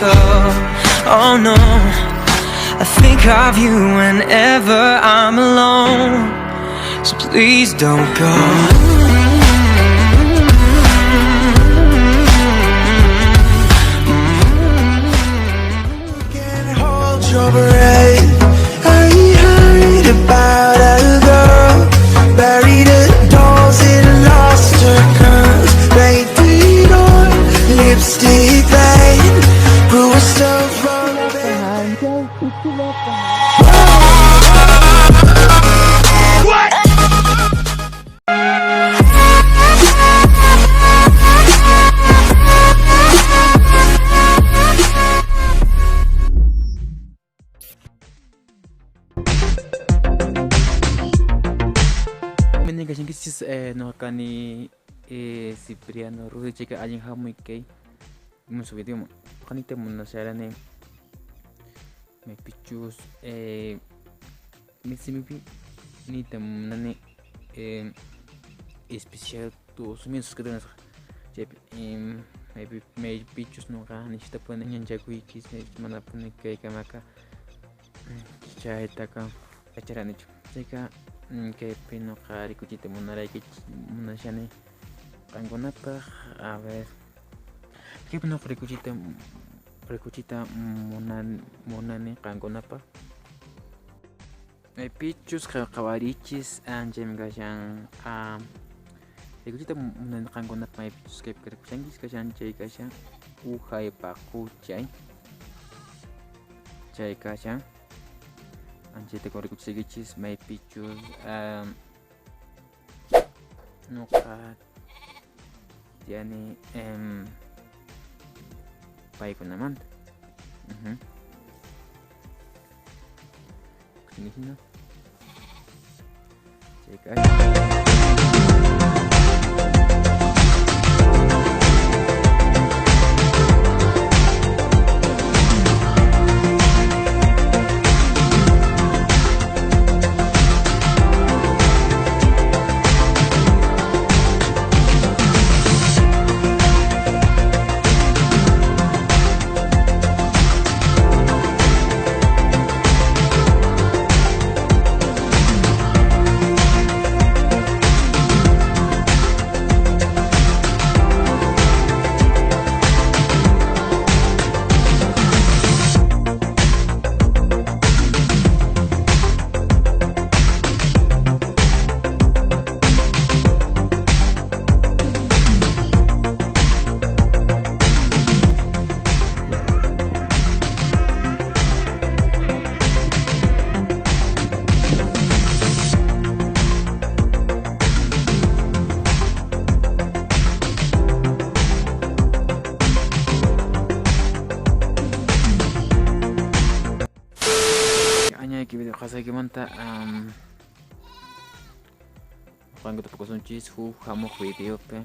call. Oh no, I think of you whenever I'm alone. So please don't go. Can't hold your breath. I heard about a girl, buried her dolls and lost her curls, painted on lipstick that grew herself from Kashankichis noqa kani Cipriano Ruiz chayka allin hamuy kay musuq videoman qanita munasharani maypichus simipi niyta munani especial tusumientos nisqa chaypi maypichus noqa nishtapuni ñanchakuychis manapuni kaykamaka chaytaqa yacharanichu chayqa kaypi noqa rikuchiyta munaraykichis munashani qankunapaq. A ver, kaypi noqa rikuchiyta munani qankunapaq maypichus qhawarichis anchaymi kashan rikuchiyta munani qankunapaq maypichus kaypi rikushanchis kashan chay kashan uhay paquchay chay kashan anchayta rikuchiykichis maypichus noqa tiyani paykunamanta. Chay kashan. Añayki video qasaykimanta qankuta pukusunchis huk hamuq videopi.